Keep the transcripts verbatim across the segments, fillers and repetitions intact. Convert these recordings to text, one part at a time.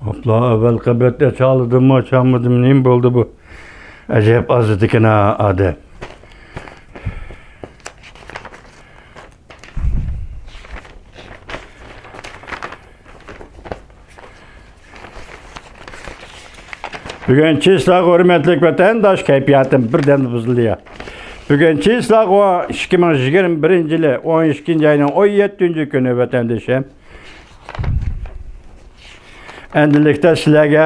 ئوپلا، ئەۋۋەلقى بەتتە چالدىممۇ، چالمىدىم، نېمە بولدى بۇ؟ ئەجەب ئاز ئىدىكىنا ئادەم. بۈگۈن چىسلاغ ھۆرمەتلىك ۋەتەنداش، كەيپىياتىم بىردەمدە بۇزۇلدى يا. بۈگۈن چىسلاغ ئىككى مىڭ يىگىرمە بىرىنچى يىلى ئون ئىككىنچى ئاينىڭ ئون يەتتىنچى كۈنى ۋەتەندىشىم. ئەمدىلىكتە سىلەرگە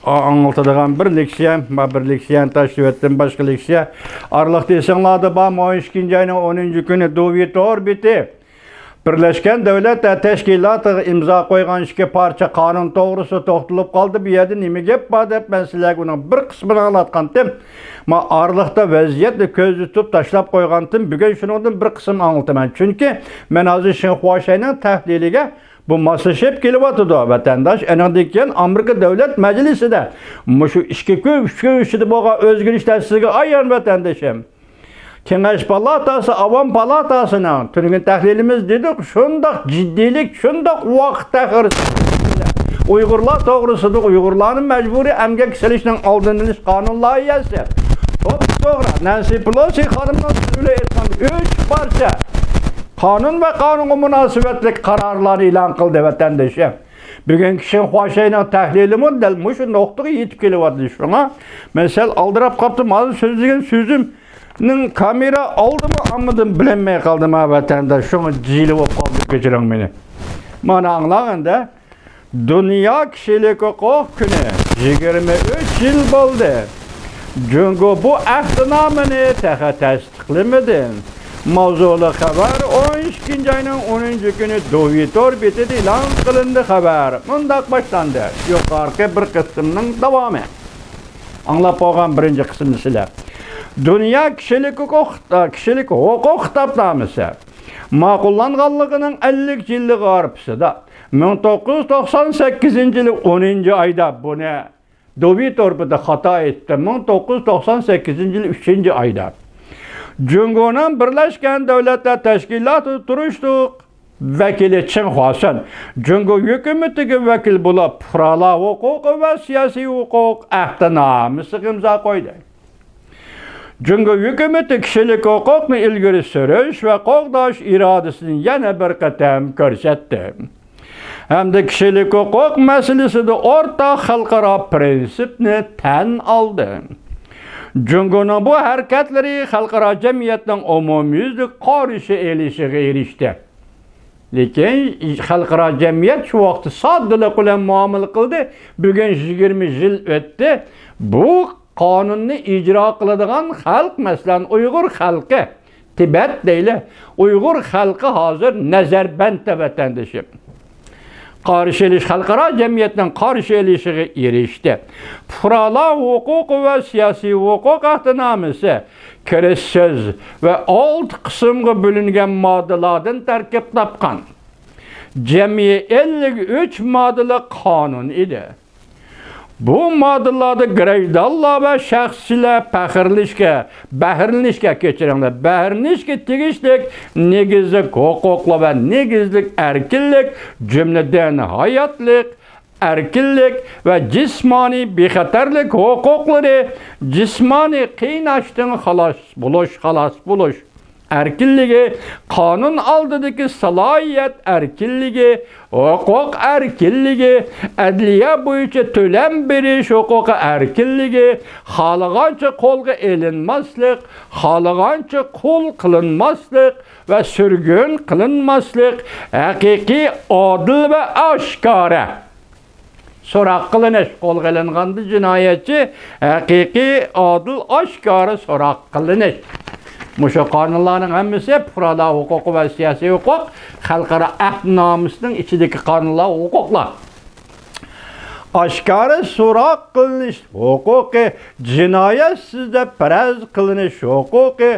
ئاڭلىتىدىغان بىر لېكسىيەم بار، بىر لېكسىيەنى تاشلىۋەتتىم، باشقا لېكسىيە ئارىلىقتا ئېسىڭلاردا بارمۇ، ئون ئىككىنچى ئاينىڭ ئونىنچى كۈنى دۇۋى تور بېتى بىرلەشكەن دۆلەتلەر تەشكىلاتىغا ئىمزا قويغان ئىككى پارچە قانۇن توغرىسىدا توختىلىپ قالدى. بۇ يەردە نېمە گەپ بار دەپ مەن سىلەرگە ئۇنىڭ بىر قىسمىنى ئاڭلاتقانتىم. مانا ئارىلىقتا ۋەزىيەتنى كۆزدە تۇتۇپ تاشلاپ قويغانتىم. بۈگۈن شۇنىڭدىن بىر قىسىم ئاڭلىتىمەن. چۈنكى مەن ھازىر شېڭخۇا شەينىڭ تەھلىلىگە بۇ ماسلىشىپ كېلىۋاتىدۇ، ۋەتەنداش. ئېنىڭدىن كېيىن ئامېرىكا دۆلەت مەجلىسىدە مۇشۇ ئىككى كۈن، ئۈچ كۈن ئىچىدە بولغان ئۆزگىرىشلەر سىزگە ئايان، ۋەتەندىشىم. كېڭەش پالاتاسى، ئاۋام پالاتاسىنىڭ تۈنۈگۈن تەھلىلىمىز دېدۇق، شۇنداق جىددىيلىك، شۇنداق ۋاقىت تەخىرى. ئۇيغۇرلار توغرىسىدا ئۇيغۇرلارنى مەجبۇرىي ئەمگەككە سېلىشنىڭ ئالدىنى ئېلىش قانۇن لايىھەسى. توپتوغرا، نەنسى پېلوسى خانىمنىڭ سۆزى بىلەن ئېيتقاندا، ئۈچ پارچە قانۇن ۋە قانۇنغا مۇناسىۋەتلىك قارارلارنى ئېلان قىلدى، ۋەتەندىشىم. بۈگۈنكى شېڭخۇا شەينىڭ تەھلىلىمۇ دەل مۇشۇ نۇقتىغا يېتىپ كېلىۋاتىدۇ. شۇڭا مەن سەل ئالدىراپ قاپتىم. ھازىر سۆزلىگەن سۆزۈمنىڭ كامېرا ئالدىمۇ ئالمىدىم، بىلەلمەي قالدىم ھە، ۋەتەنداش. شۇڭا جىلە بولۇپ قالدىم، كەچۈرۈڭ مېنى. مانا ئاڭلاڭ ئەمدى. دۇنيا كىشىلىك ھوقۇق كۈنى يىگىرمە ئۈچ يىل بولدى. جۇڭگو بۇ ئەھدىنامىنى تېخى تەستىقلىمىدى. ماۋزۇلۇق خەۋەر ئون ئىككىنچى ئاينىڭ ئونىنچى كۈنى دۇۋى تور بېتىدە ئېلان قىلىندى. خەۋەر مۇنداق باشلاندى. يۇقىرىقى بىر قىسىمنىڭ داۋامى. ئاڭلاپ بولغان بىرىنچى قىسمىنى سىلەر. دۇنيا كىشىلىك ھوقۇق، كىشىلىك ھوقۇق خىتابنامىسى ماقۇللانغانلىقىنىڭ ئەللىك يىللىق ھارپىسىدا، مىڭ توققۇز يۈز توقسان سەككىزىنچى يىلى ئونىنچى ئايدا بۇنى دۇۋى تور بېتىدە خاتا ئېيتتىم، مىڭ توققۇز يۈز توقسان سەككىزىنچى يىل ئۈچىنچى ئايدا جۇڭگونىڭ بىرلەشكەن دۆلەتلەر تەشكىلاتىدا تۇرۇشلۇق ۋەكىلى چېڭ خۇاسۈن جۇڭگو ھۆكۈمىتىگە ۋەكىل بولۇپ، پۇقرالار ھوقۇقى ۋە سىياسىي ھوقۇق ئەھدىنامىسىغا ئىمزا قويدى. جۇڭگو ھۆكۈمىتى كىشىلىك ھوقۇقنى ئىلگىرى سۈرۈش ۋە قوغداش ئىرادىسىنى يەنە بىر قېتىم كۆرسەتتى ھەمدە كىشىلىك ھوقۇق مەسىلىسىدە ئورتاق خەلقئارا پىرىنسىپنى تەن ئالدى. جۇڭگونىڭ بۇ ھەرىكەتلىرى خەلقئارا جەمئىيەتنىڭ ئومۇميۈزلۈك قارشى ئېلىشىغا ئېرىشتى. لېكىن خەلقئارا جەمئىيەت شۇ ۋاقىتتا ساددىلىق بىلەن مۇئامىلە قىلدى. بۈگۈن يىگىرمە يىل ئۆتتى. بۇ قانۇننى ئىجرا قىلىدىغان خەلق، مەسىلەن، ئۇيغۇر خەلقى، تىبەت دەيلى، ئۇيغۇر خەلقى ھازىر نەزەربەندتە، ۋەتەندىشىم. قارشى ئېلىش، خەلقئارا جەمئىيەتنىڭ قارشى ئېلىشىغا ئېرىشتى. پۇقرالار ھوقۇقى ۋە سىياسىي ھوقۇق ئەھدىنامىسى كىرىش سۆز ۋە ئالتە قىسىمغا بۆلۈنگەن ماددىلاردىن تەركىب تاپقان جەمئىي ئەللىك ئۈچ ماددىلىق قانۇن ئىدى. بۇ ماددىلاردا گراژدانلار ۋە شەخسلەر پەخىرلىنىشكە، بەھرىلىنىشكە، كەچۈرۈڭلار، بەھرىلىنىشكە تېگىشلىك نېگىزلىك ھوقۇقلار ۋە نېگىزلىك ئەركىنلىك، جۈملىدىن ھاياتلىق، ئەركىنلىك ۋە جىسمانىي بىخەتەرلىك ھوقۇقلىرى، جىسمانىي قىيناشتىن خالاس بولۇش، خالاس بولۇش ئەركىنلىكى، قانۇن ئالدىدىكى سالاھىيەت ئەركىنلىكى، ھوقۇق ئەركىنلىكى، ئەدلىيە بويىچە تۆلەم بېرىش ھوقۇقى ئەركىنلىكى، خالىغانچە قولغا ئېلىنماسلىق، خالىغانچە قۇل قىلىنماسلىق ۋە سۈرگۈن قىلىنماسلىق، ھەقىقىي، ئادىل ۋە ئاشكارا سوراق قىلىنىش، قولغا ئېلىنغاندا جىنايەتچى ھەقىقىي، ئادىل، ئاشكارا سوراق قىلىنىش. مۇشۇ قانۇنلارنىڭ ھەممىسى پۇقرالار ھوقۇقى ۋە سىياسىي ھوقۇق، خەلقئارا ئەھدىنامىسىنىڭ ئىچىدىكى قانۇنلار، ھوقۇقلار. ئاشكارا سوراق قىلىنىش ھوقۇقى، جىنايەتسىز دەپ پەرەز قىلىنىش ھوقۇقى،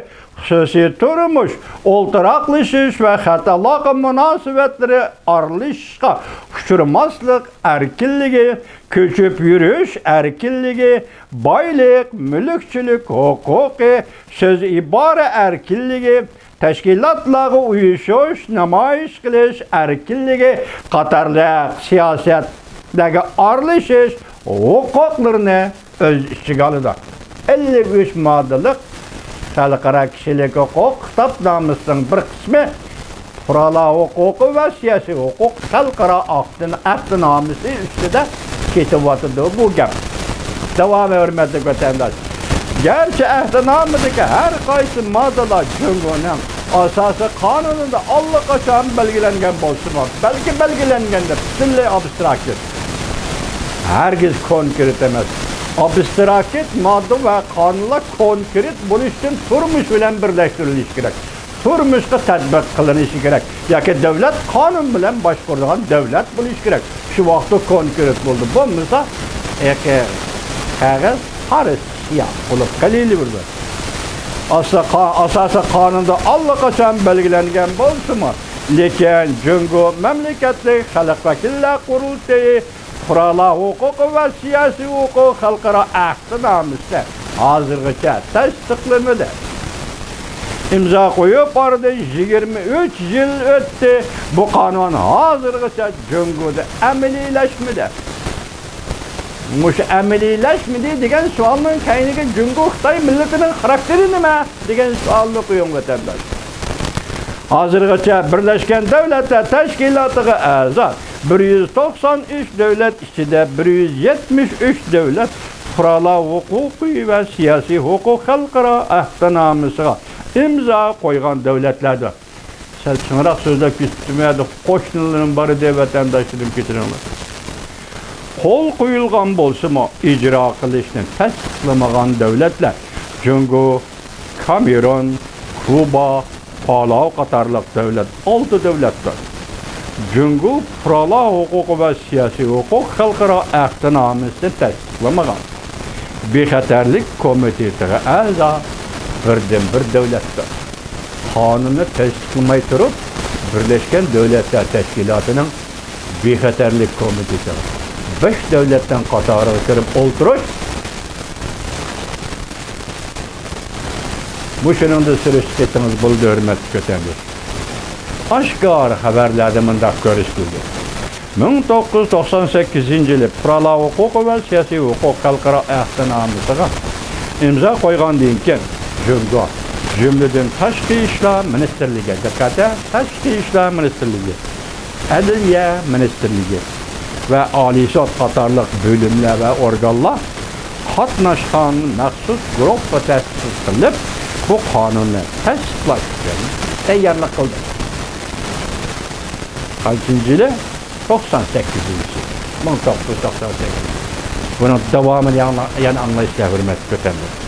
خۇسۇسىي تۇرمۇش، ئولتۇراقلىشىش ۋە خەت ئالاقە مۇناسىۋەتلىرى ئارىلىشىشقا ئۇچرىماسلىق ئەركىنلىكى، كۆچۈپ يۈرۈش ئەركىنلىكى، بايلىق، مۈلۈكچىلىك ھوقۇقى، سۆز ئىبارە ئەركىنلىكى، تەشكىلاتلارغا ئۇيۇشۇش، نامايىش قىلىش ئەركىنلىكى قاتارلىق سىياسەت دەگە ئارىلىشىش ھوقۇقلىرىنى ئۆز ئىچىگە ئالىدۇ. ئەللىك ئۈچ ماددىلىق خەلقئارا كىشىلىك ھوقۇق خىتابنامىسىنىڭ بىر قىسمى پۇقرالار ھوقۇقى ۋە سىياسىي ھوقۇق خەلقئارا ئاقتىن-، ئەھدىنامىسى ئۈستىدە كېتىۋاتىدۇ بۇ گەپ. داۋامى، ھۆرمەتلىك ۋەتەنداش، گەرچە ئەھدىنامىدىكى ھەر قايسى ماددىلار جۇڭگونىڭ ئاساسىي قانۇنىدا ئاللىقاچان بەلگىلەنگەن بولسىمۇ، بەلكى بەلگىلەنگەندە پۈتۈنلەي ئابستراكت، ھەرگىز كونكرېت ئەمەس. ئابستراكت ماددا ۋە قانۇنلار كونكرېت بولۇشتىن تۇرمۇش بىلەن بىرلەشتۈرۈلۈشى كېرەك، تۇرمۇشقا تەتبىق قىلىنىشى كېرەك ياكى دۆلەت قانۇن بىلەن باشقۇرىدىغان دۆلەت بولۇشى كېرەك. شۇ ۋاقىتتا كونكرېت بولىدۇ. بولمىسا، ئېقى قەغەز قارا سىياھ بولۇپ قېلىۋېرىدۇ. ئاسا-، قا-، ئاساسىي قانۇندا ئاللىقاچان بەلگىلەنگەن بولسىمۇ، لېكىن جۇڭگو مەملىكەتلىك خەلق ۋەكىللەر قۇرۇلتىيى پۇقرالار ھوقۇقى ۋە سىياسىي ھوقۇق خەلقئارا ئەھدىنامىسى ھازىرغىچە تەستىقلىمىدى. ئىمزا قويۇپ ئارىدىن يىگىرمە ئۈچ يىل ئۆتتى. بۇ قانۇن ھازىرغىچە جۇڭگودا ئەمەلىيلەشمىدى. مۇشۇ ئەمەلىيلەشمىدى دېگەن سوئالنىڭ كەينىگە جۇڭگو خىتاي مىللىتىنىڭ خاراكتېرى نېمە دېگەن سوئالنى قويۇڭ، ۋەتەنداش. ھازىرغىچە بىرلەشكەن دۆلەتلەر تەشكىلاتىغا ئەزا بىر يۈز توقسان ئۈچ دۆلەت ئىچىدە بىر يۈز يەتمىش ئۈچ دۆلەت پۇقرالار ھوقۇقى ۋە سىياسىي ھوقۇق خەلقئارا ئەھدىنامىسىغا ئىمزا قويغان دۆلەتلەردۇر. سەل چىڭراق سۆزلەپ كېتىپتىمەن، قوشنىلىرىم بار ئىدى، ۋەتەنداشلىرىم، كەچۈرۈڭلار. قول قويۇلغان بولسىمۇ، ئىجرا قىلىشنى تەستىقلىمىغان دۆلەتلەر جۇڭگو، كامېرون، كۇبا، پالاۋ قاتارلىق دۆلەت، ئالتە دۆلەتتۇر. جۇڭگو پۇقرالار ھوقۇقى ۋە سىياسىي ھوقۇق خەلقئارا ئەھدىنامىسىنى تەستىقلىمىغان، بىخەتەرلىك كومىتېتىغا ئەزا بىردىنبىر دۆلەتتۇر. قانۇننى تەستىقلىماي تۇرۇپ، بىرلەشكەن دۆلەتلەر تەشكىلاتىنىڭ بىخەتەرلىك كومىتېتىغا بەش دۆلەتنىڭ قاتارىغا كىرىپ ئولتۇرۇش، مۇشۇنىڭدىن سۈرۈشتە كېتىڭىز بولدى، ھۆرمەتلىك ۋەتەنداش. ئاشكارا خەۋەرلەردە مۇنداق كۆرسىتىلدى. مىڭ توققۇز يۈز توقسان سەككىزىنچى يىلى پۇقرالار ھوقۇقى ۋە سىياسىي ھوقۇق خەلقئارا ئەھدىنامىسىغا ئىمزا قويغاندىن كېيىن، جۇڭگو، جۈملىدىن تاشقى ئىشلار مىنىستىرلىكى، دىققەت، تاشقى ئىشلار مىنىستىرلىكى، ئەدلىيە مىنىستىرلىكى ۋە ئالىي سوت قاتارلىق بۆلۈملەر ۋە ئورگانلار قاتناشقان مەخسۇس گۇرۇپپا تەسىس قىلىپ، بۇ قانۇننى تەستىقلاش ئۈچۈن تەييارلىق قىلدى. قانچىنچى يىلى؟ توقسان سەككىزىنچى يىل. مىڭ توققۇز يۈز توقسان سەككىز. بۇنىڭ داۋامىنى يەنە، يەنە ئاڭلايسىلەر، ھۆرمەتلىك ۋەتەنداشلار.